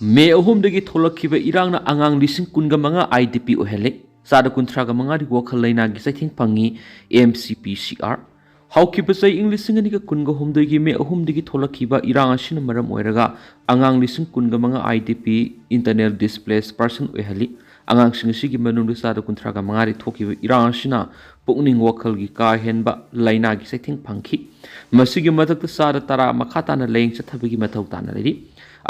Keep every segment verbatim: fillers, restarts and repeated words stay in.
ꯃꯦ ꯑꯍꯨꯝꯗꯒꯤ ꯊꯣꯛꯂꯛꯈꯤꯕ ꯏꯔꯥꯡꯅ ꯑꯉꯥꯡ ꯂꯤꯁꯤꯡ ꯀꯨꯟꯒ ꯃꯉꯥ IDP ꯑꯣꯏꯍꯜꯂꯤ꯫ ꯆꯥꯗ ꯀꯨꯟꯊ꯭ꯔꯥꯒ ꯃꯉꯥꯗꯤ ꯋꯥꯈꯜ ꯂꯩꯅꯥꯒꯤ ꯆꯩꯊꯦꯡ ꯐꯪꯉꯤ꯫ MCPCR꯫ ꯍꯧꯈꯤꯕ ꯆꯍꯤ ꯏꯪ ꯂꯤꯁꯤꯡ ꯑꯅꯤꯒ ꯀꯨꯟꯒ ꯍꯨꯝꯗꯣꯏꯒꯤ ꯃꯦ ꯑꯍꯨꯝꯗꯒꯤ ꯊꯣꯛꯂꯛꯈꯤꯕ ꯏꯔꯥꯡ ꯑꯁꯤꯅ ꯃꯔꯝ ꯑꯣꯏꯔꯒ ꯑꯉꯥꯡ ꯂꯤꯁꯤꯡ ꯀꯨꯟꯒ ꯃꯉꯥ IDP, Internally Displaced Person, ꯑꯣꯏꯍꯜꯂꯤ꯫ ꯑꯉꯥꯡꯁꯤꯡ ꯑꯁꯤꯒꯤ ꯃꯅꯨꯡꯗ ꯆꯥꯗ ꯀꯨꯟꯊ꯭ꯔꯥꯒ ꯃꯉꯥꯗꯤ ꯊꯣꯛꯈꯤꯕ ꯏꯔꯥꯡ ꯑꯁꯤꯅ ꯄꯨꯛꯅꯤꯡ ꯋꯥꯈꯜꯒꯤ ꯀꯥ ꯍꯦꯟꯕ ꯂꯥꯏꯅꯥꯒꯤ ꯆꯩꯊꯦꯡ ꯐꯪꯈꯤ꯫ ꯃꯁꯤꯒꯤ ꯃꯊꯛꯇ ꯆꯥꯗ ꯇꯔꯥ ꯃꯈꯥ ꯇꯥꯅ ꯂꯥꯌꯦꯡ ꯆꯠꯊꯕꯒꯤ ꯃꯊꯧ ꯇꯥꯅ ꯂꯩꯔꯤ꯫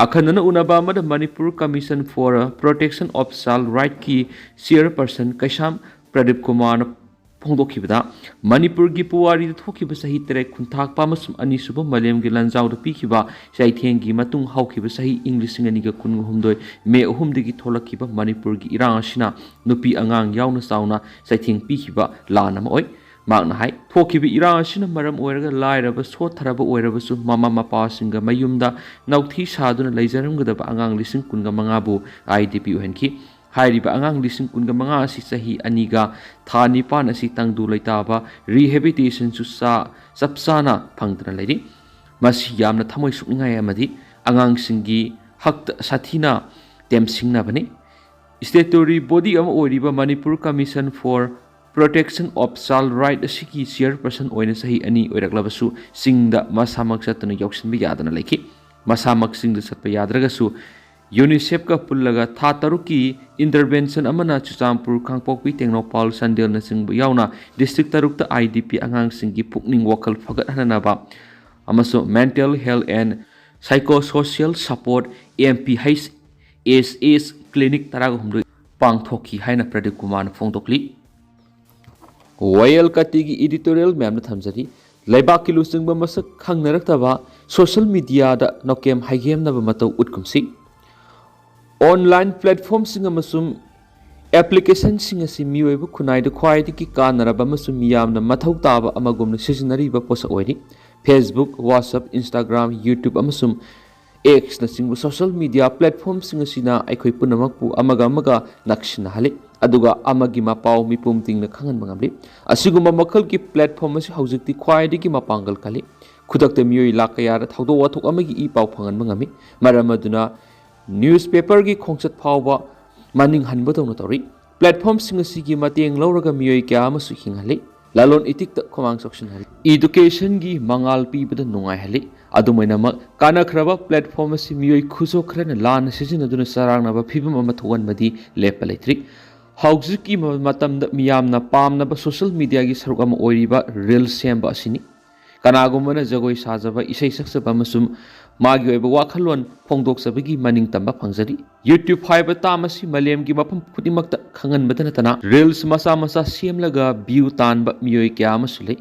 ꯑꯈꯟꯅꯅ ꯎꯅꯕ ꯑꯃꯗ Manipur Commission for Protection of Child Rightꯀꯤ chairperson ꯀꯩꯁꯥꯝ ꯄ꯭ꯔꯗꯤꯞ ꯀꯨꯃꯥꯔꯅ ꯐꯣꯡꯗꯣꯛꯈꯤꯕꯗ, ꯃꯅꯤꯄꯨꯔꯒꯤ ꯄꯨꯋꯥꯔꯤꯗ ꯊꯣꯛꯈꯤꯕ ꯆꯍꯤ ꯇꯔꯦꯠ ꯈꯨꯟꯊꯥꯛꯄ ꯑꯃꯁꯨꯡ ꯑꯅꯤꯁꯨꯕ ꯃꯥꯂꯦꯝꯒꯤ ꯂꯥꯟꯖꯥꯎꯗ ꯄꯤꯈꯤꯕ ꯆꯩꯊꯦꯡꯒꯤ ꯃꯇꯨꯡ ꯍꯧꯈꯤꯕ ꯆꯍꯤ ꯏꯪ ꯂꯤꯁꯤꯡ ꯑꯅꯤꯒ ꯀꯨꯟꯍꯨꯝꯗꯣꯏ ꯃꯦ ꯑꯍꯨꯝꯗꯒꯤ ꯊꯣꯛꯂꯛꯈꯤꯕ ꯃꯅꯤꯄꯨꯔꯒꯤ ꯏꯔꯥꯡ ꯑꯁꯤꯅ ꯅꯨꯄꯤ ꯑꯉꯥꯡ ꯌꯥꯎꯅ ꯆꯥꯎꯅ ꯆꯩꯊꯦꯡ ꯄꯤꯈꯤꯕ ꯂꯥꯟ ꯑꯃ ꯑꯣꯏ꯫ ꯃꯍꯥꯛꯅ ꯍꯥꯏ, ꯊꯣꯛꯈꯤꯕ ꯏꯔꯥꯡ ꯑꯁꯤꯅ ꯃꯔꯝ ꯑꯣꯏꯔꯒ ꯂꯥꯏꯔꯕ ꯁꯣꯠꯊꯔꯕ ꯑꯣꯏꯔꯕꯁꯨ ꯃꯃꯥ ꯃꯄꯥꯁꯤꯡꯒ ꯃꯌꯨꯝꯗ ꯅꯧꯊꯤ ꯁꯥꯗꯨꯅ ꯂꯩꯖꯔꯝꯒꯗꯕ ꯑꯉꯥꯡ ꯂꯤꯁꯤꯡ ꯀꯨꯟꯒ ꯃꯉꯥꯕꯨ IDP ꯑꯣꯏꯍꯟꯈꯤ꯫ ꯍꯥꯏꯔꯤꯕ ꯑꯉꯥꯡ ꯂꯤꯁꯤꯡ ꯀꯨꯟꯒ ꯃꯉꯥ ꯑꯁꯤ ꯆꯍꯤ ꯑꯅꯤꯒ ꯊꯥ ꯅꯤꯄꯥꯟ ꯑꯁꯤ ꯇꯪꯗꯨ ꯂꯩꯇꯥꯕ rehabilitationꯁꯨ ꯆꯥ-, ꯆꯞ ꯆꯥꯅ ꯐꯪꯗꯅ ꯂꯩꯔꯤ꯫ ꯃꯁꯤ ꯌꯥꯝꯅ ꯊꯃꯣꯏ ꯁꯣꯛꯅꯤꯡꯉꯥꯏ ꯑꯃꯗꯤ ꯑꯉꯥꯡꯁꯤꯡꯒꯤ ꯍꯛꯇ ꯁꯥꯊꯤꯅ ꯇꯦꯝꯁꯤꯡꯅꯕꯅꯤ꯫ Statutory body ꯑꯃ ꯑꯣꯏꯔꯤꯕ Manipur Commission for Protection of Child Right ꯑꯁꯤꯒꯤ chairperson ꯑꯣꯏꯅ ꯆꯍꯤ ꯑꯅꯤ ꯑꯣꯏꯔꯛꯂꯕꯁꯨ ꯆꯤꯡꯗ ꯃꯁꯥꯃꯛ ꯆꯠꯇꯨꯅ ꯌꯥꯎꯁꯤꯟꯕ ꯌꯥꯗꯅ ꯂꯩꯈꯤ꯫ ꯃꯁꯥꯃꯛ ꯆꯤꯡꯗ ꯆꯠꯄ ꯌꯥꯗ꯭ꯔꯒꯁꯨ UNICEFꯀ ꯄꯨꯜꯂꯒ ꯊꯥ ꯇꯔꯨꯛꯀꯤ intervention ꯑꯃꯅ ꯆꯨꯔꯆꯥꯟꯄꯨꯔ, ꯀꯥꯡꯄꯣꯛꯄꯤ, ꯇꯦꯡꯅꯧꯄꯜ, ꯆꯥꯟꯗꯦꯜꯅꯆꯤꯡꯕ ꯌꯥꯎꯅ district ꯇꯔꯨꯛꯇ IDP ꯑꯉꯥꯡꯁꯤꯡꯒꯤ ꯄꯨꯛꯅꯤꯡ ꯋꯥꯈꯜ ꯐꯒꯠꯍꯟꯅꯕ ꯑꯃꯁꯨꯡ Mental Health and Psychosocial Support, MPHSS, clinic ꯇꯔꯥꯒ ꯍꯨꯝꯗꯣꯏ ꯄꯥꯡꯊꯣꯛꯈꯤ ꯍꯥꯏꯅ ꯄ꯭ꯔꯗꯤꯞ ꯀꯨꯃꯥꯔꯅ ꯐꯣꯡꯗꯣꯛꯂꯤ꯫ ꯋꯥꯌꯦꯜ ꯀꯥꯇꯤꯒꯤ editorial ꯃꯌꯥꯝꯅ ꯊꯝꯖꯔꯤ꯫ ꯂꯩꯕꯥꯛꯀꯤ ꯂꯨꯆꯤꯡꯕ ꯃꯁꯛ ꯈꯪꯅꯔꯛꯇꯕ social mediaꯗ ꯅꯣꯀꯦꯝ ꯍꯥꯏꯒꯦꯝꯅꯕ ꯃꯇꯧ ꯎꯠꯀꯨꯝꯁꯤ꯫ Online platformꯁꯤꯡ ꯑꯃꯁꯨꯡ applicationꯁꯤꯡ ꯑꯁꯤ ꯃꯤꯑꯣꯏꯕ ꯈꯨꯟꯅꯥꯏꯗ ꯈ꯭ꯋꯥꯏꯗꯒꯤ ꯀꯥꯟꯅꯔꯕ ꯑꯃꯁꯨꯡ ꯃꯤꯌꯥꯝꯅ ꯃꯊꯧ ꯇꯥꯕ ꯑꯃꯒꯨꯝꯅ ꯁꯤꯖꯤꯟꯅꯔꯤꯕ ꯄꯣꯠꯁꯛ ꯑꯣꯏꯔꯤ꯫ Facebook, WhatsApp, Instagram, YouTube ꯑꯃꯁꯨꯡ Xꯅꯆꯤꯡꯕ social media platformꯁꯤꯡ ꯑꯁꯤꯅ ꯑꯩꯈꯣꯏ ꯄꯨꯝꯅꯃꯛꯄꯨ ꯑꯃꯒ ꯑꯃꯒ ꯅꯛꯁꯤꯟꯅꯍꯜꯂꯤ, ꯑꯗꯨꯒ ꯑꯃꯒꯤ ꯃꯄꯥꯎ ꯃꯤꯄꯨꯝ ꯇꯤꯡꯅ ꯈꯪꯍꯟꯕ ꯉꯝꯂꯤ꯫ ꯑꯁꯤꯒꯨꯝꯕ ꯃꯈꯜꯒꯤ platform ꯑꯁꯤ ꯍꯧꯖꯤꯛꯇꯤ ꯈ꯭ꯋꯥꯏꯗꯒꯤ ꯃꯄꯥꯡꯒꯜ ꯀꯜꯂꯤ꯫ ꯈꯨꯗꯛꯇ ꯃꯤꯑꯣꯏ ꯂꯥꯈ ꯀꯌꯥꯗ ꯊꯧꯗꯣꯛ ꯋꯥꯊꯣꯛ ꯑꯃꯒꯤ ꯏ ꯄꯥꯎ ꯐꯪꯍꯟꯕ ꯉꯝꯃꯤ꯫ ꯃꯔꯝ ꯑꯗꯨꯅ ꯅ꯭ꯌꯨꯁꯄꯦꯄꯔꯒꯤ ꯈꯣꯡꯆꯠ ꯐꯥꯎꯕ ꯃꯅꯤꯡ ꯍꯟꯕꯗꯧꯅ ꯇꯧꯔꯤ꯫ ꯄ꯭ꯂꯦꯠꯐꯣꯝꯁꯤꯡ ꯑꯁꯤꯒꯤ ꯃꯇꯦꯡ ꯂꯧꯔꯒ ꯃꯤꯑꯣꯏ ꯀꯌꯥ ꯑꯃꯁꯨ ꯍꯤꯡꯍꯜꯂꯤ꯫ ꯂꯂꯣꯟ ꯏꯇꯤꯛꯇ ꯈꯨꯃꯥꯡ ꯆꯥꯎꯁꯤꯟꯍꯜꯂꯤ꯫ ꯏꯗꯨꯀꯦꯁꯟꯒꯤ ꯃꯉꯥꯜ ꯄꯤꯕꯗ ꯅꯨꯡꯉꯥꯏꯍꯜꯂꯤ꯫ ꯑꯗꯨꯝ ꯑꯣꯏꯅꯃꯛ, ꯀꯥꯟꯅꯈ꯭ꯔꯕ ꯄ꯭ꯂꯦꯠꯐꯣꯝ ꯑꯁꯤ ꯃꯤꯑꯣꯏ ꯈꯨꯖꯣ ꯈꯔꯅ ꯂꯥꯟꯅ ꯁꯤꯖꯤꯟꯅꯗꯨꯅ ꯆꯔꯥꯡꯅꯕ ꯐꯤꯕꯝ ꯑꯃ ꯊꯣꯛꯍꯟꯕꯗꯤ ꯂꯦꯞꯄ ꯂꯩꯇ꯭ꯔꯤ꯫ ꯍꯧꯖꯤꯛꯀꯤ ꯃ-, ꯃꯇꯝꯗ ꯃꯤꯌꯥꯝꯅ ꯄꯥꯝꯅꯕ ꯁꯣꯁꯤꯌꯦꯜ ꯃꯤꯗꯤꯌꯥꯒꯤ ꯁꯔꯨꯛ ꯑꯃ ꯑꯣꯏꯔꯤꯕ ꯔꯤꯜꯁ ꯁꯦꯝꯕ ꯑꯁꯤꯅꯤ꯫ ꯀꯅꯥꯒꯨꯝꯕꯅ ꯖꯒꯣꯏ ꯁꯥꯖꯕ, ꯏꯁꯩ ꯁꯛꯆꯕ ꯑꯃꯁꯨꯡ ꯃꯥꯒꯤ ꯑꯣꯏꯕ ꯋꯥꯈꯜꯂꯣꯟ ꯐꯣꯡꯗꯣꯛꯆꯕꯒꯤ ꯃꯅꯤꯡ ꯇꯝꯕ ꯐꯪꯖꯔꯤ꯫ YouTube ꯍꯥꯏꯕ ꯇꯥꯝ ꯑꯁꯤ ꯃꯥꯂꯦꯝꯒꯤ ꯃꯐꯝ ꯈꯨꯗꯤꯡꯃꯛꯇ ꯈꯪꯍꯟꯕꯗ ꯅꯠꯇꯅ, ꯔꯤꯜꯁ ꯃꯆꯥ ꯃꯆꯥ ꯁꯦꯝꯂꯒ ꯚ꯭ꯌꯨ ꯇꯥꯟꯕ ꯃꯤꯑꯣꯏ ꯀꯌꯥ ꯑꯃꯁꯨ ꯂꯩ꯫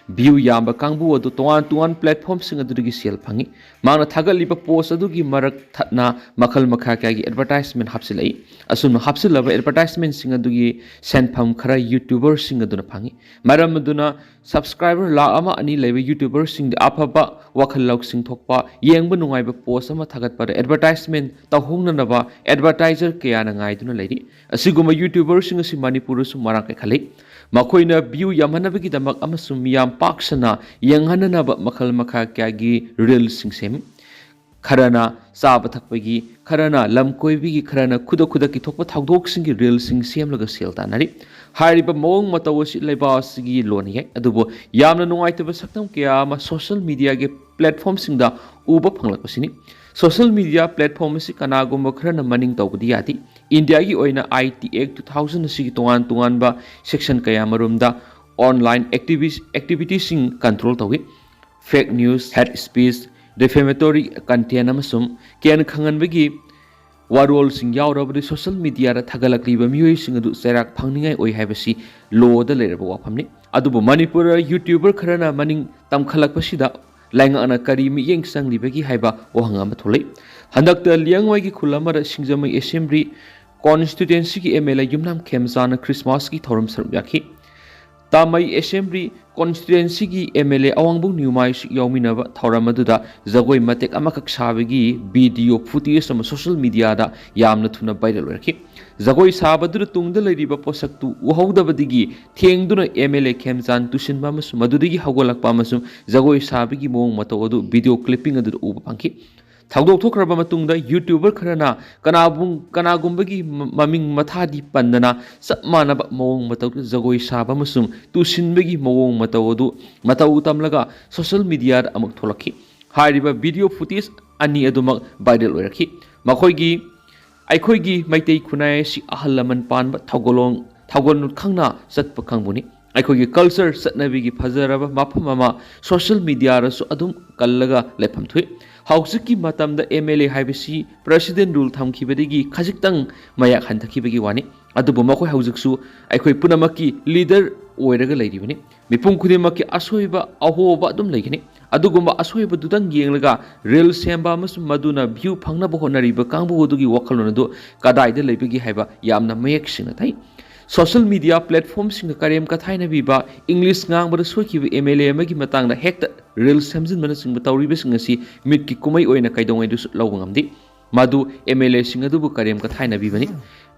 ꯚ꯭ꯌꯨ ꯌꯥꯝꯕ ꯀꯥꯡꯕꯨ ꯑꯗꯨ ꯇꯣꯉꯥꯟ ꯇꯣꯉꯥꯟꯕ ꯄ꯭ꯂꯦꯠꯐꯣꯝꯁꯤꯡ ꯑꯗꯨꯗꯒꯤ ꯁꯦꯜ ꯐꯪꯏ꯫ ꯃꯍꯥꯛꯅ ꯊꯥꯒꯠꯂꯤꯕ ꯄꯣꯁ ꯑꯗꯨꯒꯤ ꯃꯔꯛ ꯊꯠꯅ ꯃꯈꯜ ꯃꯈꯥ ꯀꯌꯥꯒꯤ ꯑꯦꯗꯚꯔꯇꯥꯏꯖꯃꯦꯟ ꯍꯥꯞꯆꯤꯜꯂꯛꯏ꯫ ꯑꯁꯨꯝꯅ ꯍꯥꯞꯆꯤꯜꯂꯕ ꯑꯦꯗꯚꯔꯇꯥꯏꯖꯃꯦꯟꯁꯤꯡ ꯑꯗꯨꯒꯤ ꯁꯦꯟꯐꯝ ꯈꯔ ꯌꯨꯇ꯭ꯌꯨꯕꯔꯁꯤꯡ ꯑꯗꯨꯅ ꯐꯪꯏ꯫ ꯃꯔꯝ ꯑꯗꯨꯅ, ꯁꯕꯁꯀ꯭ꯔꯥꯏꯕꯔ ꯂꯥꯈ ꯑꯃ ꯑꯅꯤ ꯂꯩꯕ ꯌꯨꯇ꯭ꯌꯨꯕꯔꯁꯤꯡꯗ ꯑꯐꯕ, ꯋꯥꯈꯜ ꯂꯧꯁꯤꯡ ꯊꯣꯛꯄ, ꯌꯦꯡꯕ ꯅꯨꯡꯉꯥꯏꯕ ꯄꯣꯁ ꯑꯃ ꯊꯥꯒꯠꯄꯗ ꯑꯦꯗꯚꯔꯇꯥꯏꯖꯃꯦꯟ ꯇꯧꯍꯧꯅꯅꯕ ꯑꯦꯗꯚꯔꯇꯥꯏꯖꯔ ꯀꯌꯥꯅ ꯉꯥꯏꯗꯨꯅ ꯂꯩꯔꯤ꯫ ꯑꯁꯤꯒꯨꯝꯕ ꯌꯨꯇ꯭ꯌꯨꯕꯔꯁꯤꯡ ꯑꯁꯤ ꯃꯅꯤꯄꯨꯔꯗꯁꯨ ꯃꯔꯥꯡ ꯀꯥꯏꯈꯠꯂꯤ꯫ ꯃꯈꯣꯏꯅ ꯚ꯭ꯌꯨ ꯌꯥꯝꯍꯟꯅꯕꯒꯤꯗꯃꯛ ꯑꯃꯁꯨꯡ ꯃꯤꯌꯥꯝ ꯄꯥꯛ ꯁꯟꯅ ꯌꯦꯡꯍꯟꯅꯅꯕ ꯃꯈꯜ ꯃꯈꯥ ꯀꯌꯥꯒꯤ ꯔꯤꯜꯁꯤꯡ ꯁꯦꯝꯃꯤ꯫ ꯈꯔꯅ ꯆꯥꯕ ꯊꯛꯄꯒꯤ, ꯈꯔꯅ ꯂꯝ ꯀꯣꯏꯕꯒꯤ, ꯈꯔꯅ ꯈꯨꯗꯛ ꯈꯨꯗꯛꯀꯤ ꯊꯣꯛꯄ ꯊꯧꯗꯣꯛꯁꯤꯡꯒꯤ ꯔꯤꯜꯁꯤꯡ ꯁꯦꯝꯂꯒ ꯁꯦꯜ ꯇꯥꯟꯅꯔꯤ꯫ ꯍꯥꯏꯔꯤꯕ ꯃꯑꯣꯡ ꯃꯇꯧ ꯑꯁꯤ ꯂꯩꯕꯥꯛ ꯑꯁꯤꯒꯤ ꯂꯣꯟꯅ ꯌꯥꯏ, ꯑꯗꯨꯕꯨ ꯌꯥꯝꯅ ꯅꯨꯡꯉꯥꯏꯇꯕ ꯁꯛꯇꯝ ꯀꯌꯥ ꯑꯃ ꯁꯣꯁꯤꯌꯦꯜ ꯃꯤꯗꯤꯌꯥꯒꯤ ꯄ꯭ꯂꯦꯠꯐꯣꯝꯁꯤꯡꯗ ꯎꯕ ꯐꯪꯂꯛꯄꯁꯤꯅꯤ꯫ ꯁꯣꯁꯤꯌꯦꯜ ꯃꯤꯗꯤꯌꯥ ꯄ꯭ꯂꯦꯠꯐꯣꯝ ꯑꯁꯤ ꯀꯅꯥꯒꯨꯝꯕ ꯈꯔꯅ ꯃꯅꯤꯡ ꯇꯧꯕꯗꯤ ꯌꯥꯗꯦ꯫ ꯏꯟꯗꯤꯌꯥꯒꯤ ꯑꯣꯏꯅ ꯑꯥꯏ ꯇꯤ ꯑꯦꯛ ꯇꯨ ꯊꯥꯎꯖꯟ ꯑꯁꯤꯒꯤ ꯇꯣꯉꯥꯟ ꯇꯣꯉꯥꯟꯕ ꯁꯦꯛꯁꯟ ꯀꯌꯥ ꯑꯃꯔꯣꯝꯗ ꯑꯣꯟꯂꯥꯏꯟ ꯑꯦꯛꯇꯤꯚꯤꯁ-, ꯑꯦꯛꯇꯤꯚꯤꯇꯤꯁꯤꯡ ꯀꯟꯇ꯭ꯔꯣꯜ ꯇꯧꯏ꯫ ꯐꯦꯛ ꯅ꯭ꯌꯨꯁ, ꯍꯦꯠ ꯁ꯭ꯄꯤꯆ, ꯗꯤꯐꯦꯃꯦꯇꯣꯔꯤ ꯀꯟꯇꯦꯟ ꯑꯃꯁꯨꯡ ꯀꯦꯟ ꯈꯪꯍꯟꯕꯒꯤ ꯋꯥꯔꯣꯜꯁꯤꯡ ꯌꯥꯎꯔꯕꯗꯤ ꯁꯣꯁꯤꯌꯦꯜ ꯃꯤꯗꯤꯌꯥꯗ ꯊꯥꯒꯠꯂꯛꯂꯤꯕ ꯃꯤꯑꯣꯏꯁꯤꯡ ꯑꯗꯨ ꯆꯩꯔꯥꯛ ꯐꯪꯅꯤꯡꯉꯥꯏ ꯑꯣꯏ ꯍꯥꯏꯕꯁꯤ ꯂꯣꯗ ꯂꯩꯔꯕ ꯋꯥꯐꯝꯅꯤ꯫ ꯑꯗꯨꯕꯨ ꯃꯅꯤꯄꯨꯔꯗ ꯌꯨꯇ꯭ꯌꯨꯕꯔ ꯈꯔꯅ ꯃꯅꯤꯡ ꯇꯝꯈꯠꯂꯛꯄꯁꯤꯗ ꯂꯩꯉꯥꯛꯅ ꯀꯔꯤ ꯃꯤꯠꯌꯦꯡ ꯆꯪꯂꯤꯕꯒꯦ ꯍꯥꯏꯕ ꯋꯥꯍꯪ ꯑꯃ ꯊꯣꯛꯂꯛꯏ꯫ ꯍꯟꯗꯛꯇ ꯂꯤꯌꯥꯡꯃꯩꯒꯤ ꯈꯨꯜ ꯑꯃꯗ ꯁꯤꯡꯖꯃꯩ ꯑꯦꯁꯦꯝꯕ꯭ꯂꯤ ꯀꯣꯟꯁꯇꯤꯇ꯭ꯋꯦꯟꯁꯤꯒꯤ ꯑꯦꯝ ꯑꯦꯜ ꯑꯦ ꯌꯨꯝꯅꯥꯝ ꯈꯦꯝꯆꯥꯟꯅ ꯈ꯭ꯔꯤꯁꯃꯥꯁꯀꯤ ꯊꯧꯔꯝ ꯁꯔꯨꯛ ꯌꯥꯈꯤ꯫ ꯇꯥꯃꯩ ꯑꯦꯁꯦꯝꯕ꯭ꯂꯤ ꯀꯣꯟꯁꯇꯤꯇ꯭ꯋꯦꯟꯁꯤꯒꯤ ꯑꯦꯝ ꯑꯦꯜ ꯑꯦ ꯑꯋꯥꯡꯕꯨꯡ ꯅ꯭ꯌꯨꯃꯥꯏꯁꯨ ꯌꯥꯎꯃꯤꯟꯅꯕ ꯊꯧꯔꯝ ꯑꯗꯨꯗ ꯖꯒꯣꯏ ꯃꯇꯦꯛ ꯑꯃꯈꯛ ꯁꯥꯕꯒꯤ ꯚꯤꯗꯤꯑꯣ ꯐꯨꯇꯦꯖ ꯑꯃ ꯁꯣꯁꯤꯌꯦꯜ ꯃꯤꯗꯤꯌꯥꯗ ꯌꯥꯝꯅ ꯊꯨꯅ ꯚꯥꯏꯔꯦꯜ ꯑꯣꯏꯔꯛꯈꯤ꯫ ꯖꯒꯣꯏ ꯁꯥꯕꯗꯨꯗ ꯇꯨꯡꯗ ꯂꯩꯔꯤꯕ ꯄꯣꯠꯁꯛꯇꯨ ꯎꯍꯧꯗꯕꯗꯒꯤ ꯊꯦꯡꯗꯨꯅ ꯑꯦꯝ ꯑꯦꯜ ꯑꯦ ꯈꯦꯝꯆꯥꯟ ꯇꯨꯁꯤꯟꯕ ꯑꯃꯁꯨꯡ ꯃꯗꯨꯗꯒꯤ ꯍꯧꯒꯠꯂꯛꯄ ꯑꯃꯁꯨꯡ ꯖꯒꯣꯏ ꯁꯥꯕꯒꯤ ꯃꯑꯣꯡ ꯃꯇꯧ ꯑꯗꯨ ꯚꯤꯗꯤꯑꯣ ꯀ꯭ꯂꯤꯞꯄꯤꯡ ꯑꯗꯨꯗ ꯎꯕ ꯐꯪꯈꯤ꯫ ꯊꯧꯗꯣꯛ ꯊꯣꯛꯈ꯭ꯔꯕ ꯃꯇꯨꯡꯗ YouTuber ꯈꯔꯅ ꯀꯅꯥꯕꯨ-, ꯀꯅꯥꯒꯨꯝꯕꯒꯤ ꯃ-, ꯃꯃꯤꯡ ꯃꯊꯥꯗꯤ ꯄꯟꯗꯅ ꯆꯞ ꯃꯥꯟꯅꯕ ꯃꯑꯣꯡ ꯃꯇꯧꯗ ꯖꯒꯣꯏ ꯁꯥꯕ ꯑꯃꯁꯨꯡ ꯇꯨꯁꯤꯟꯕꯒꯤ ꯃꯑꯣꯡ ꯃꯇꯧ ꯑꯗꯨ ꯃꯇꯧ ꯇꯝꯂꯒ social mediaꯗ ꯑꯃꯨꯛ ꯊꯣꯛꯂꯛꯈꯤ꯫ ꯍꯥꯏꯔꯤꯕ video footage ꯑꯅꯤ ꯑꯗꯨꯃꯛ viral ꯑꯣꯏꯔꯛꯈꯤ꯫ ꯃꯈꯣꯏꯒꯤ "ꯑꯩꯈꯣꯏꯒꯤ ꯃꯩꯇꯩ ꯈꯨꯟꯅꯥꯏ ꯑꯁꯤ ꯑꯍꯜ ꯂꯃꯟ ꯄꯥꯟꯕ ꯊꯧꯒꯜꯂꯣꯟ, ꯊꯧꯒꯜ ꯈꯪꯅ ꯆꯠꯄ ꯀꯥꯡꯕꯨꯅꯤ꯫ ꯑꯩꯈꯣꯏꯒꯤ culture ꯆꯠꯅꯕꯤꯒꯤ ꯐꯖꯔꯕ ꯃꯐꯝ ꯑꯃ social mediaꯗꯁꯨ ꯑꯗꯨꯝ ꯀꯜꯂꯒ ꯂꯩꯐꯝ ꯊꯣꯛꯏ꯫ ꯍꯧꯖꯤꯛꯀꯤ ꯃꯇꯝꯗ MLA ꯍꯥꯏꯕꯁꯤ President rule ꯊꯝꯈꯤꯕꯗꯒꯤ ꯈꯖꯤꯛꯇꯪ ꯃꯌꯥꯛ ꯍꯟꯊꯈꯤꯕꯒꯤ ꯋꯥꯅꯤ꯫ ꯑꯗꯨꯕꯨ ꯃꯈꯣꯏ ꯍꯧꯖꯤꯛꯁꯨ ꯑꯩꯈꯣꯏ ꯄꯨꯝꯅꯃꯛꯀꯤ leader ꯑꯣꯏꯔꯒ ꯂꯩꯔꯤꯕꯅꯤ꯫ ꯃꯤꯄꯨꯝ ꯈꯨꯗꯤꯡꯃꯛꯀꯤ ꯑꯁꯣꯏꯕ ꯑꯍꯣꯕ ꯑꯗꯨꯝ ꯂꯩꯒꯅꯤ꯫ ꯑꯗꯨꯒꯨꯝꯕ ꯑꯁꯣꯏꯕꯗꯨꯗꯪ ꯌꯦꯡꯂꯒ reel ꯁꯦꯝꯕ ꯑꯃꯁꯨꯡ ꯃꯗꯨꯅ view ꯐꯪꯅꯕ ꯍꯣꯠꯅꯔꯤꯕ ꯀꯥꯡꯕꯨ ꯑꯗꯨꯒꯤ ꯋꯥꯈꯜꯂꯣꯟ ꯑꯗꯨ ꯀꯗꯥꯏꯗ ꯂꯩꯕꯒꯦ ꯍꯥꯏꯕ ꯌꯥꯝꯅ ꯃꯌꯦꯛ ꯁꯦꯡꯅ ꯊꯩ꯫ Social media platformꯁꯤꯡꯗ ꯀꯔꯦꯝ ꯀꯊꯥꯏꯅꯕꯤꯕ, English ꯉꯥꯡꯕꯗ ꯁꯣꯏꯈꯤꯕ MLA ꯑꯃꯒꯤ ꯃꯇꯥꯡꯗ ꯍꯦꯛꯇ reel ꯁꯦꯝꯖꯤꯟꯕꯅꯆꯤꯡꯕ ꯇꯧꯔꯤꯕꯁꯤꯡ ꯑꯁꯤ ꯃꯤꯠꯀꯤ ꯀꯨꯝꯍꯩ ꯑꯣꯏꯅ ꯀꯩꯗꯧꯉꯩꯗꯁꯨ ꯂꯧꯕ ꯉꯝꯗꯦ꯫ ꯃꯗꯨ MLAꯁꯤꯡ ꯑꯗꯨꯕꯨ ꯀꯔꯦꯝ ꯀꯊꯥꯏꯅꯕꯤꯕꯅꯤ,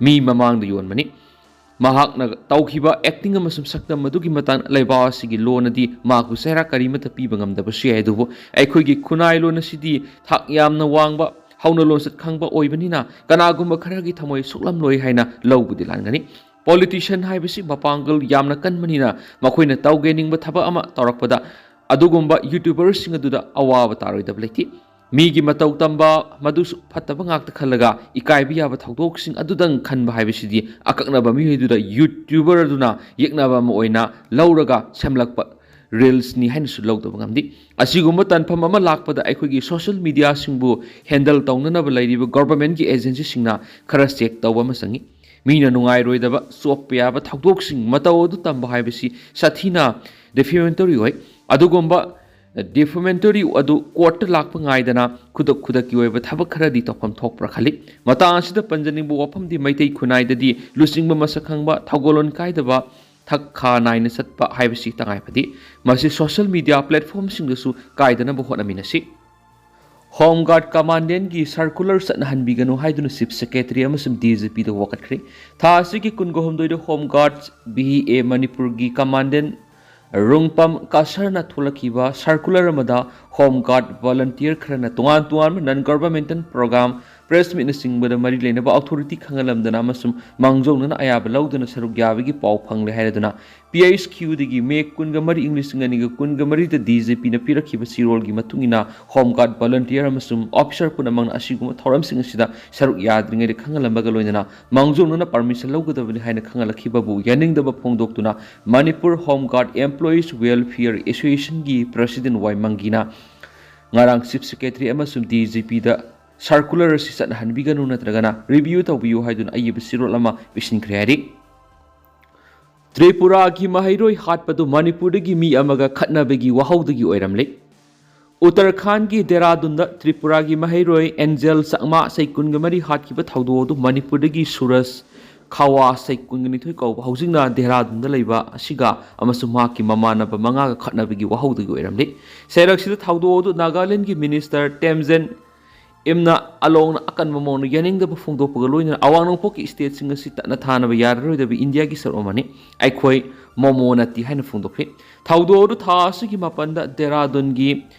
ꯃꯤ ꯃꯃꯥꯡꯗ ꯌꯣꯟꯕꯅꯤ꯫ ꯃꯍꯥꯛꯅ ꯇꯧꯈꯤꯕ acting ꯑꯃꯁꯨꯡ ꯁꯛꯇꯝ ꯑꯗꯨꯒꯤ ꯃꯇꯥꯡꯗ ꯂꯩꯕꯥꯛ ꯑꯁꯤꯒꯤ ꯂꯣꯟ ꯑꯗꯤ ꯃꯍꯥꯛꯄꯨ ꯆꯩꯔꯥꯛ ꯀꯔꯤꯃꯠꯇ ꯄꯤꯕ ꯉꯝꯗꯕꯁꯨ ꯌꯥꯏ, ꯑꯗꯨꯕꯨ ꯑꯩꯈꯣꯏꯒꯤ ꯈꯨꯟꯅꯥꯏ ꯂꯣꯟ ꯑꯁꯤꯗꯤ ꯊꯥꯛ ꯌꯥꯝꯅ ꯋꯥꯡꯕ ꯍꯧꯅ ꯂꯣꯟꯆꯠ ꯈꯪꯕ ꯑꯣꯏꯕꯅꯤꯅ ꯀꯅꯥꯒꯨꯝꯕ ꯈꯔꯒꯤ ꯊꯃꯣꯏ ꯁꯣꯛꯂꯝꯂꯣꯏ ꯍꯥꯏꯅ ꯂꯧꯕꯗꯤ ꯂꯥꯟꯒꯅꯤ꯫ Politician ꯍꯥꯏꯕꯁꯤ ꯃꯄꯥꯡꯒꯜ ꯌꯥꯝꯅ ꯀꯟꯕꯅꯤꯅ ꯃꯈꯣꯏꯅ ꯇꯧꯒꯦ ꯅꯤꯡꯕ ꯊꯕꯛ ꯑꯃ ꯇꯧꯔꯛꯄꯗ ꯑꯗꯨꯒꯨꯝꯕ YouTuberꯁꯤꯡ ꯑꯗꯨꯗ ꯑꯋꯥꯕ ꯇꯥꯔꯣꯏꯗꯕ ꯂꯩꯇꯦ꯫ ꯃꯤꯒꯤ ꯃꯇꯧ ꯇꯝꯕ, ꯃꯗꯨꯁꯨ ꯐꯠꯇꯕ ꯉꯥꯛꯇ ꯈꯜꯂꯒ ꯏꯀꯥꯏꯕ ꯌꯥꯕ ꯊꯧꯗꯣꯛꯁꯤꯡ ꯑꯗꯨꯗꯪ ꯈꯟꯕ ꯍꯥꯏꯕꯁꯤꯗꯤ ꯑꯀꯛꯅꯕ ꯃꯤꯑꯣꯏꯗꯨꯗ YouTuber ꯑꯗꯨꯅ ꯌꯦꯛꯅꯕ ꯑꯃ ꯑꯣꯏꯅ ꯂꯧꯔꯒ ꯁꯦꯝꯂꯛꯄ reelsꯅꯤ ꯍꯥꯏꯅꯁꯨ ꯂꯧꯗꯕ ꯉꯝꯗꯦ꯫ ꯑꯁꯤꯒꯨꯝꯕ ꯇꯟꯐꯝ ꯑꯃ ꯂꯥꯛꯄꯗ ꯑꯩꯈꯣꯏꯒꯤ social mediaꯁꯤꯡꯕꯨ handle ꯇꯧꯅꯅꯕ ꯂꯩꯔꯤꯕ governmentꯀꯤ agencyꯁꯤꯡꯅ ꯈꯔ check ꯇꯧꯕ ꯑꯃ ꯆꯪꯏ꯫ ꯃꯤꯅ ꯅꯨꯡꯉꯥꯏꯔꯣꯏꯗꯕ, ꯆꯣꯞꯄ ꯌꯥꯕ ꯊꯧꯗꯣꯛꯁꯤꯡ ꯃꯇꯧ ꯑꯗꯨ ꯇꯝꯕ ꯍꯥꯏꯕꯁꯤ ꯁꯥꯊꯤꯅ defamatory ꯑꯣꯏ꯫ ꯑꯗꯨꯒꯨꯝꯕ defamatory ꯑꯗꯨ courtꯇ ꯂꯥꯛꯄ ꯉꯥꯏꯗꯅ ꯈꯨꯗꯛ ꯈꯨꯗꯛꯀꯤ ꯑꯣꯏꯕ ꯊꯕꯛ ꯈꯔꯗꯤ ꯇꯧꯐꯝ ꯊꯣꯛꯄ꯭ꯔꯥ ꯈꯜꯂꯤ꯫ ꯃꯇꯥꯡ ꯑꯁꯤꯗ ꯄꯟꯖꯅꯤꯡꯕ ꯋꯥꯐꯝꯗꯤ ꯃꯩꯇꯩ ꯈꯨꯟꯅꯥꯏꯗꯗꯤ ꯂꯨꯆꯤꯡꯕ ꯃꯁꯛ ꯈꯪꯕ, ꯊꯧꯒꯜꯂꯣꯟ ꯀꯥꯏꯗꯕ, ꯊꯛ ꯈꯥ ꯅꯥꯏꯅ ꯆꯠꯄ ꯍꯥꯏꯕꯁꯤ ꯇꯉꯥꯏ ꯐꯗꯦ꯫ ꯃꯁꯤ social media platformꯁꯤꯡꯗꯁꯨ ꯀꯥꯏꯗꯅꯕ ꯍꯣꯠꯅꯃꯤꯟꯅꯁꯤ꯫ Home Guard Commandantꯀꯤ circular ꯆꯠꯅꯍꯟꯕꯤꯒꯅꯨ ꯍꯥꯏꯗꯨꯅ Chief Secretary ꯑꯃꯁꯨꯡ DGPꯗ ꯋꯥꯀꯠꯈ꯭ꯔꯦ꯫ ꯊꯥ ꯑꯁꯤꯒꯤ ꯀꯨꯟꯒ ꯍꯨꯝꯗꯣꯏꯗ Home Guard, VA, ꯃꯅꯤꯄꯨꯔꯒꯤ Commandant ꯔꯣꯡꯄꯝ ꯀꯁꯔꯅ ꯊꯣꯛꯂꯛꯈꯤꯕ ꯁꯔꯀꯨꯂꯔ ꯑꯃꯗ ꯍꯣꯝ ꯒꯥꯔꯗ ꯚꯣꯂꯟꯇꯤꯌꯔ ꯈꯔꯅ ꯇꯣꯉꯥꯟ ꯇꯣꯉꯥꯟꯕ ꯅꯟ ꯒꯚꯔꯟꯃꯦꯟꯇꯦꯜ ꯄ꯭ꯔꯣꯒ꯭ꯔꯥꯝ, ꯄ꯭ꯔꯦꯁ ꯃꯤꯠꯅꯆꯤꯡꯕꯗ ꯃꯔꯤ ꯂꯩꯅꯕ ꯑꯣꯊꯣꯔꯤꯇꯤ ꯈꯪꯍꯜꯂꯝꯗꯅ ꯑꯃꯁꯨꯡ ꯃꯥꯡꯖꯧꯅꯅ ꯑꯌꯥꯕ ꯂꯧꯗꯨꯅ ꯁꯔꯨꯛ ꯌꯥꯕꯒꯤ ꯄꯥꯎ ꯐꯪꯂꯦ ꯍꯥꯏꯔꯗꯨꯅ ꯄꯤ ꯑꯩꯆ ꯀ꯭ꯌꯨꯗꯒꯤ ꯃꯦ ꯀꯨꯟꯒ ꯃꯔꯤ, ꯏꯪ ꯂꯤꯁꯤꯡ ꯑꯅꯤꯒ ꯀꯨꯟꯒ ꯃꯔꯤꯗ ꯗꯤ ꯖꯤ ꯄꯤꯅ ꯄꯤꯔꯛꯈꯤꯕ ꯆꯦꯔꯣꯜꯒꯤ ꯃꯇꯨꯡ ꯏꯟꯅ ꯍꯣꯝ ꯒꯥꯔꯗ ꯚꯣꯂꯟꯇꯤꯌꯔ ꯑꯃꯁꯨꯡ ꯑꯣꯐꯤꯁꯔ ꯄꯨꯝꯅꯃꯛꯅ ꯑꯁꯤꯒꯨꯝꯕ ꯊꯧꯔꯝꯁꯤꯡ ꯑꯁꯤꯗ ꯁꯔꯨꯛ ꯌꯥꯗ꯭ꯔꯤꯉꯩꯗ ꯈꯪꯍꯜꯂꯝꯕꯒ ꯂꯣꯏꯅꯅ ꯃꯥꯡꯖꯧꯅꯅ ꯄꯔꯃꯤꯁꯟ ꯂꯧꯒꯗꯕꯅꯤ ꯍꯥꯏꯅ ꯈꯪꯍꯜꯂꯛꯈꯤꯕꯕꯨ ꯌꯥꯅꯤꯡꯗꯕ ꯐꯣꯡꯗꯣꯛꯇꯨꯅ Manipur home guard employees welfare ꯑꯦꯁꯣꯁꯤꯌꯦꯁꯟꯒꯤ ꯄ꯭ꯔꯁꯤꯗꯦꯟ ꯋꯥꯏ ꯃꯪꯒꯤꯅ ꯉꯔꯥꯡ ꯆꯤꯐ ꯁꯦꯀ꯭ꯔꯦꯇꯔꯤ ꯑꯃꯁꯨꯡ ꯗꯤ ꯖꯤ ꯄꯤꯗ ꯁꯔꯀꯨꯂꯔ ꯑꯁꯤ ꯆꯠꯅꯍꯟꯕꯤꯒꯅꯨ ꯅꯠꯇ꯭ꯔꯒꯅ ꯔꯤꯚꯤꯌꯨ ꯇꯧꯕꯤꯌꯨ ꯍꯥꯏꯗꯨꯅ ꯑꯏꯕ ꯆꯦꯔꯣꯜ ꯑꯃ ꯄꯤꯁꯤꯟꯈ꯭ꯔꯦ ꯍꯥꯏꯔꯤ꯫ ꯇ꯭ꯔꯤꯄꯨꯔꯥꯒꯤ ꯃꯍꯩꯔꯣꯏ ꯍꯥꯠꯄꯗꯨ ꯃꯅꯤꯄꯨꯔꯗꯒꯤ ꯃꯤ ꯑꯃꯒ ꯈꯠꯅꯕꯒꯤ ꯋꯥꯍꯧꯗꯒꯤ ꯑꯣꯏꯔꯝꯂꯦ꯫ ꯎꯠꯇꯔꯈꯥꯟꯒꯤ ꯗꯦꯔꯥꯗꯨꯟꯗ ꯇ꯭ꯔꯤꯄꯨꯔꯥꯒꯤ ꯃꯍꯩꯔꯣꯏ ꯑꯦꯟꯖꯦꯜ ꯆꯛꯃꯥ ꯆꯍꯤ ꯀꯨꯟꯒ ꯃꯔꯤ ꯍꯥꯠꯈꯤꯕ ꯊꯧꯗꯣꯛ ꯑꯗꯨ ꯃꯅꯤꯄꯨꯔꯗꯒꯤ ꯁꯨꯔꯖ ꯈꯋꯥ ꯆꯍꯤ ꯀꯨꯟꯒ ꯅꯤꯊꯣꯏ ꯀꯧꯕ ꯍꯧꯖꯤꯛꯅ ꯗꯦꯔꯥꯗꯨꯟꯗ ꯂꯩꯕ ꯑꯁꯤꯒ ꯑꯃꯁꯨꯡ ꯃꯍꯥꯛꯀꯤ ꯃꯃꯥꯟꯅꯕ ꯃꯉꯥꯒ ꯈꯠꯅꯕꯒꯤ ꯋꯥꯍꯧꯗꯒꯤ ꯑꯣꯏꯔꯝꯂꯤ꯫ ꯆꯩꯔꯛꯁꯤꯗ ꯊꯧꯗꯣꯛ ꯑꯗꯨ ꯅꯥꯒꯥꯂꯦꯟꯗꯒꯤ ꯃꯤꯅꯤꯁꯇꯔ ꯇꯦꯝꯖꯦꯟ ꯏꯝꯅ ꯑꯂꯣꯡꯅ ꯑꯀꯟꯕ ꯃꯑꯣꯡꯗ ꯌꯥꯅꯤꯡꯗꯕ ꯐꯣꯡꯗꯣꯛꯄꯒ ꯂꯣꯏꯅꯅ ꯑꯋꯥꯡ ꯅꯣꯡꯄꯣꯛꯀꯤ ꯁ꯭ꯇꯦꯠꯁꯤꯡ ꯑꯁꯤ ꯇꯠꯅ ꯊꯥꯅꯕ ꯌꯥꯔꯔꯣꯏꯗꯕ ꯏꯟꯗꯤꯌꯥꯒꯤ ꯁꯔꯨꯛ ꯑꯃꯅꯤ꯫ ꯑꯩꯈꯣꯏ ꯃꯣꯃꯣ ꯅꯠꯇꯤ ꯍꯥꯏꯅ ꯐꯣꯡꯗꯣꯛꯈꯤ꯫ ꯊꯧꯗꯣꯛ ꯑꯗꯨ ꯊꯥ ꯑꯁꯤꯒꯤ ꯃꯥꯄꯟꯗ ꯗꯦꯔꯥꯗꯨꯟꯒꯤ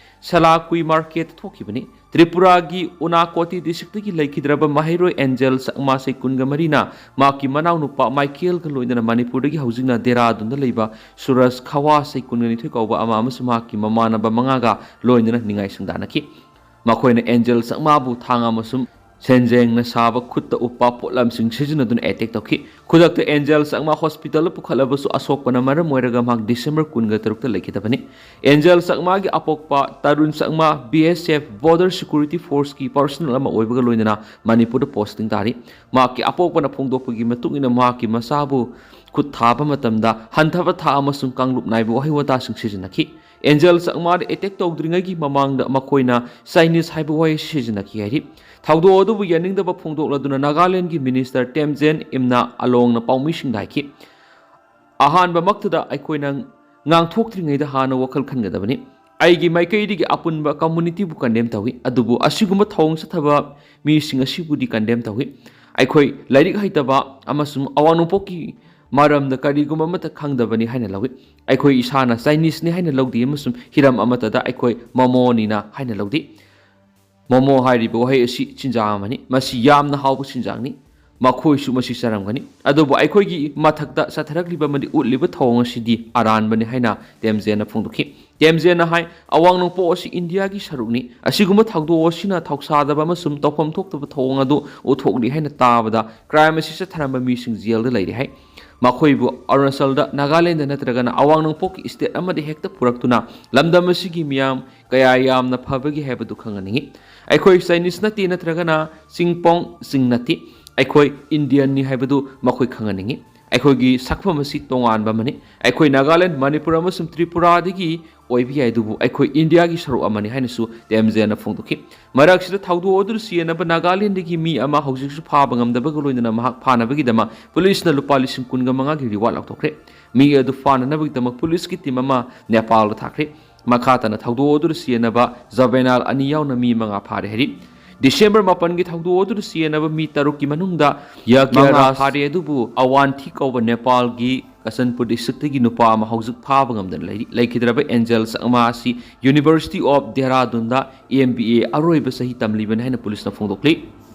ꯁꯂꯥꯀꯨꯏ ꯃꯥꯔꯀꯦꯠꯇ ꯊꯣꯛꯈꯤꯕꯅꯤ꯫ ꯇ꯭ꯔꯤꯄꯨꯔꯥꯒꯤ ꯎꯅꯥꯀꯣꯇꯤ ꯗꯤꯁꯇ꯭ꯔꯤꯛꯇꯒꯤ ꯂꯩꯈꯤꯗ꯭ꯔꯕ ꯃꯍꯩꯔꯣꯏ ꯑꯦꯟꯖꯦꯜ ꯆꯛꯃꯥ ꯆꯍꯤ ꯀꯨꯟꯒ ꯃꯔꯤꯅ ꯃꯍꯥꯛꯀꯤ ꯃꯅꯥꯎꯅꯨꯄꯥ ꯃꯥꯏꯀꯦꯜꯒ ꯂꯣꯏꯅꯅ ꯃꯅꯤꯄꯨꯔꯗꯒꯤ ꯍꯧꯖꯤꯛꯅ ꯗꯦꯔꯥꯗꯨꯟꯗ ꯂꯩꯕ ꯁꯨꯔꯖ ꯈꯋꯥ ꯆꯍꯤ ꯀꯨꯟꯒ ꯅꯤꯊꯣꯏ ꯀꯧꯕ ꯑꯃ ꯑꯃꯁꯨꯡ ꯃꯍꯥꯛꯀꯤ ꯃꯃꯥꯟꯅꯕ ꯃꯉꯥꯒ ꯂꯣꯏꯅꯅ ꯅꯤꯡꯉꯥꯏ ꯁꯪꯗꯥꯅꯈꯤ꯫ ꯃꯈꯣꯏꯅ ꯑꯦꯟꯖꯦꯜ ꯆꯛꯃꯥꯕꯨ ꯊꯥꯡ ꯑꯃꯁꯨꯡ ꯁꯦꯟꯖꯦꯡꯅ ꯁꯥꯕ ꯈꯨꯠꯇ ꯎꯞꯄ ꯄꯣꯠꯂꯝꯁꯤꯡ ꯁꯤꯖꯤꯟꯅꯗꯨꯅ ꯑꯦꯇꯦꯛ ꯇꯧꯈꯤ꯫ ꯈꯨꯗꯛꯇ ꯑꯦꯟꯖꯦꯜ ꯆꯛꯃꯥ ꯍꯣꯁꯄꯤꯇꯥꯜꯗ ꯄꯨꯈꯠꯂꯕꯁꯨ ꯑꯁꯣꯛꯄꯅ ꯃꯔꯝ ꯑꯣꯏꯔꯒ ꯃꯍꯥꯛ ꯗꯤꯁꯦꯝꯕꯔ ꯀꯨꯟꯒ ꯇꯔꯨꯛꯇ ꯂꯩꯈꯤꯗꯕꯅꯤ꯫ ꯑꯦꯟꯖꯦꯜ ꯆꯛꯃꯥꯒꯤ ꯑꯄꯣꯛꯄ ꯇꯔꯨꯟ ꯆꯛꯃꯥ ꯕꯤ ꯑꯦꯁ ꯑꯦꯐ ꯕꯣꯔꯗꯔ ꯁꯦꯀ꯭ꯌꯨꯔꯤꯇꯤ ꯐꯣꯔꯁꯀꯤ ꯄꯔꯁꯅꯦꯜ ꯑꯃ ꯑꯣꯏꯕꯒ ꯂꯣꯏꯅꯅ ꯃꯅꯤꯄꯨꯔꯗ ꯄꯣꯁꯇꯤꯡ ꯇꯥꯔꯤ꯫ ꯃꯍꯥꯛꯀꯤ ꯑꯄꯣꯛꯄꯅ ꯐꯣꯡꯗꯣꯛꯄꯒꯤ ꯃꯇꯨꯡ ꯏꯟꯅ ꯃꯍꯥꯛꯀꯤ ꯃꯆꯥꯕꯨ ꯈꯨꯠ ꯊꯥꯕ ꯃꯇꯝꯗ ꯍꯟꯊꯕ ꯊꯥꯛ ꯑꯃꯁꯨꯡ ꯀꯥꯡꯂꯨꯞ ꯅꯥꯏꯕ ꯋꯥꯍꯩ ꯋꯥꯇꯥꯁꯤꯡ ꯁꯤꯖꯤꯟꯅꯈꯤ꯫ ꯑꯦꯟꯖꯦꯜ ꯆꯛꯃꯥꯗ ꯑꯦꯇꯦꯛ ꯇꯧꯗ꯭ꯔꯤꯉꯩꯒꯤ ꯃꯃꯥꯡꯗ ꯃꯈꯣꯏꯅ ꯆꯥꯏꯅꯤꯁ ꯍꯥꯏꯕ ꯋꯥꯍꯩ ꯁꯤꯖꯤꯟꯅꯈꯤ ꯍꯥꯏꯔꯤ꯫ ꯊꯧꯗꯣꯛ ꯑꯗꯨꯕꯨ ꯌꯥꯅꯤꯡꯗꯕ ꯐꯣꯡꯗꯣꯛꯂꯗꯨꯅ ꯅꯥꯒꯥꯂꯦꯟꯗꯒꯤ ꯃꯤꯅꯤꯁꯇꯔ ꯇꯦꯝꯖꯦꯟ ꯏꯝꯅ ꯑꯂꯣꯡꯅ ꯄꯥꯎꯃꯤꯁꯤꯡꯗ ꯍꯥꯏꯈꯤ, "ꯑꯍꯥꯟꯕꯃꯛꯇꯗ ꯑꯩꯈꯣꯏꯅ ꯉꯥꯡꯊꯣꯛꯇ꯭ꯔꯤꯉꯩꯗ ꯍꯥꯟꯅ ꯋꯥꯈꯜ ꯈꯟꯒꯗꯕꯅꯤ꯫ ꯑꯩꯒꯤ ꯃꯥꯏꯀꯩꯗꯒꯤ ꯑꯄꯨꯟꯕ ꯀꯝꯃꯨꯅꯤꯇꯤꯕꯨ ꯀꯟꯗꯦꯝ ꯇꯧꯏ, ꯑꯗꯨꯕꯨ ꯑꯁꯤꯒꯨꯝꯕ ꯊꯧꯑꯣꯡ ꯆꯠꯊꯕ ꯃꯤꯁꯤꯡ ꯑꯁꯤꯕꯨꯗꯤ ꯀꯟꯗꯦꯝ ꯇꯧꯏ꯫ ꯑꯩꯈꯣꯏ ꯂꯥꯏꯔꯤꯛ ꯍꯩꯇꯕ ꯑꯃꯁꯨꯡ ꯑꯋꯥꯡ ꯅꯣꯡꯄꯣꯛꯀꯤ ꯃꯔꯝꯗ ꯀꯔꯤꯒꯨꯝꯕ ꯑꯃꯠꯇ ꯈꯪꯗꯕꯅꯤ ꯍꯥꯏꯅ ꯂꯧꯏ꯫ ꯑꯩꯈꯣꯏ ꯏꯁꯥꯅ Chineseꯅꯤ ꯍꯥꯏꯅ ꯂꯧꯗꯦ ꯑꯃꯁꯨꯡ ꯍꯤꯔꯝ ꯑꯃꯠꯇꯗ ꯑꯩꯈꯣꯏ Momoꯅꯤꯅ ꯍꯥꯏꯅ ꯂꯧꯗꯦ꯫ Momo ꯍꯥꯏꯔꯤꯕ ꯋꯥꯍꯩ ꯑꯁꯤ ꯆꯤꯟꯖꯥꯛ ꯑꯃꯅꯤ꯫ ꯃꯁꯤ ꯌꯥꯝꯅ ꯍꯥꯎꯕ ꯆꯤꯟꯖꯥꯛꯅꯤ꯫ ꯃꯈꯣꯏꯁꯨ ꯃꯁꯤ ꯆꯥꯔꯝꯒꯅꯤ꯫ ꯑꯗꯨꯕꯨ ꯑꯩꯈꯣꯏꯒꯤ ꯃꯊꯛꯇ ꯆꯠꯊꯔꯛꯂꯤꯕ ꯑꯃꯗꯤ ꯎꯠꯂꯤꯕ ꯊꯧꯑꯣꯡ ꯑꯁꯤꯗꯤ ꯑꯔꯥꯟꯕꯅꯤ ꯍꯥꯏꯅ ꯇꯦꯝꯖꯦꯅ ꯐꯣꯡꯗꯣꯛꯈꯤ꯫ ꯇꯦꯝꯖꯦꯅ ꯍꯥꯏ, ꯑꯋꯥꯡ ꯅꯣꯡꯄꯣꯛ ꯑꯁꯤ ꯏꯟꯗꯤꯌꯥꯒꯤ ꯁꯔꯨꯛꯅꯤ꯫ ꯑꯁꯤꯒꯨꯝꯕ ꯊꯧꯗꯣꯛ ꯑꯁꯤꯅ ꯊꯧꯁꯥꯗꯕ ꯑꯃꯁꯨꯡ ꯇꯧꯐꯝ ꯊꯣꯛꯇꯕ ꯊꯧꯑꯣꯡ ꯑꯗꯨ ꯎꯠꯊꯣꯛꯂꯤ ꯍꯥꯏꯅ ꯇꯥꯕꯗ crime ꯑꯁꯤ ꯆꯠꯊꯔꯝꯕ ꯃꯤꯁꯤꯡ ꯖꯦꯜꯗ ꯂꯩꯔꯤ ꯍꯥꯏ꯫ ꯃꯈꯣꯏꯕꯨ ꯑꯔꯨꯅꯥꯆꯜꯗ, ꯅꯥꯒꯥꯂꯦꯟꯗ ꯅꯠꯇ꯭ꯔꯒꯅ ꯑꯋꯥꯡ ꯅꯣꯡꯄꯣꯛꯀꯤ state ꯑꯃꯗ ꯍꯦꯛꯇ ꯄꯨꯔꯛꯇꯨꯅ ꯂꯝꯗꯝ ꯑꯁꯤꯒꯤ ꯃꯤꯌꯥꯝ ꯀꯌꯥ ꯌꯥꯝꯅ ꯐꯕꯒꯦ ꯍꯥꯏꯕꯗꯨ ꯈꯪꯍꯟꯅꯤꯡꯏ꯫ ꯑꯩꯈꯣꯏ Chinese ꯅꯠꯇꯦ ꯅꯠꯇ꯭ꯔꯒꯅ ꯆꯤꯡꯄꯣꯡ ꯆꯤꯡ ꯅꯠꯇꯦ꯫ ꯑꯩꯈꯣꯏ Indianꯅꯤ ꯍꯥꯏꯕꯗꯨ ꯃꯈꯣꯏ ꯈꯪꯍꯟꯅꯤꯡꯏ꯫ ꯑꯩꯈꯣꯏꯒꯤ ꯁꯛꯐꯝ ꯑꯁꯤ ꯇꯣꯉꯥꯟꯕ ꯑꯃꯅꯤ꯫ ꯑꯩꯈꯣꯏ ꯅꯥꯒꯥꯂꯦꯟ, ꯃꯅꯤꯄꯨꯔ ꯑꯃꯁꯨꯡ ꯇ꯭ꯔꯤꯄꯨꯔꯥꯗꯒꯤ ꯑꯣꯏꯕ ꯌꯥꯏ, ꯑꯗꯨꯕꯨ ꯑꯩꯈꯣꯏ ꯏꯟꯗꯤꯌꯥꯒꯤ ꯁꯔꯨꯛ ꯑꯃꯅꯤ ꯍꯥꯏꯅꯁꯨ ꯇꯦꯝꯖꯦꯅ ꯐꯣꯡꯗꯣꯛꯈꯤ꯫ ꯃꯔꯛꯁꯤꯗ ꯊꯧꯗꯣꯛ ꯑꯗꯨꯗ ꯆꯦꯟꯅꯕ ꯅꯥꯒꯥꯂꯦꯟꯗꯒꯤ ꯃꯤ ꯑꯃ ꯍꯧꯖꯤꯛꯁꯨ ꯐꯥꯕ ꯉꯝꯗꯕꯒ ꯂꯣꯏꯅꯅ ꯃꯍꯥꯛ ꯐꯥꯅꯕꯒꯤꯗꯃꯛ ꯄꯨꯂꯤꯁꯅ ꯂꯨꯄꯥ ꯂꯤꯁꯤꯡ ꯀꯨꯟꯒ ꯃꯉꯥꯒꯤ reward ꯂꯥꯎꯊꯣꯛꯈ꯭ꯔꯦ꯫ ꯃꯤ ꯑꯗꯨ ꯐꯥꯅꯅꯕꯒꯤꯗꯃꯛ ꯄꯨꯂꯤꯁꯀꯤ team ꯑꯃ ꯅꯦꯄꯥꯜꯗ ꯊꯥꯈ꯭ꯔꯦ꯫ ꯃꯈꯥ ꯇꯥꯅ ꯊꯧꯗꯣꯛ ꯑꯗꯨꯗ ꯆꯦꯟꯅꯕ juvenile ꯑꯅꯤ ꯌꯥꯎꯅ ꯃꯤ ꯃꯉꯥ ꯐꯥꯔꯦ ꯍꯥꯏꯔꯤ꯫ ꯗꯤꯁꯦꯝꯕꯔ ꯃꯥꯄꯟꯒꯤ ꯊꯧꯗꯣꯛ ꯑꯗꯨꯗ ꯆꯦꯟꯅꯕ ꯃꯤ ꯇꯔꯨꯛꯀꯤ ꯃꯅꯨꯡꯗ ꯃꯉꯥ ꯐꯥꯔꯦ, ꯑꯗꯨꯕꯨ ꯑꯋꯥꯟꯊꯤ ꯀꯧꯕ ꯅꯦꯄꯥꯜꯒꯤ ꯀꯆꯟꯄꯨꯔ districtꯒꯤ ꯅꯨꯄꯥ ꯑꯃ ꯍꯧꯖꯤꯛ ꯐꯥꯕ ꯉꯝꯗꯅ ꯂꯩꯔꯤ꯫ ꯂꯩꯈꯤꯗ꯭ꯔꯕ ꯑꯦꯟꯖꯦꯜ ꯆꯛꯃꯥ ꯑꯁꯤ University of Dehradunꯗ M B A ꯑꯔꯣꯏꯕ ꯆꯍꯤ ꯇꯝꯂꯤꯕꯅꯤ ꯍꯥꯏꯅ ꯄꯨꯂꯤꯁꯅ ꯐꯣꯡꯗꯣꯛꯂꯤ꯫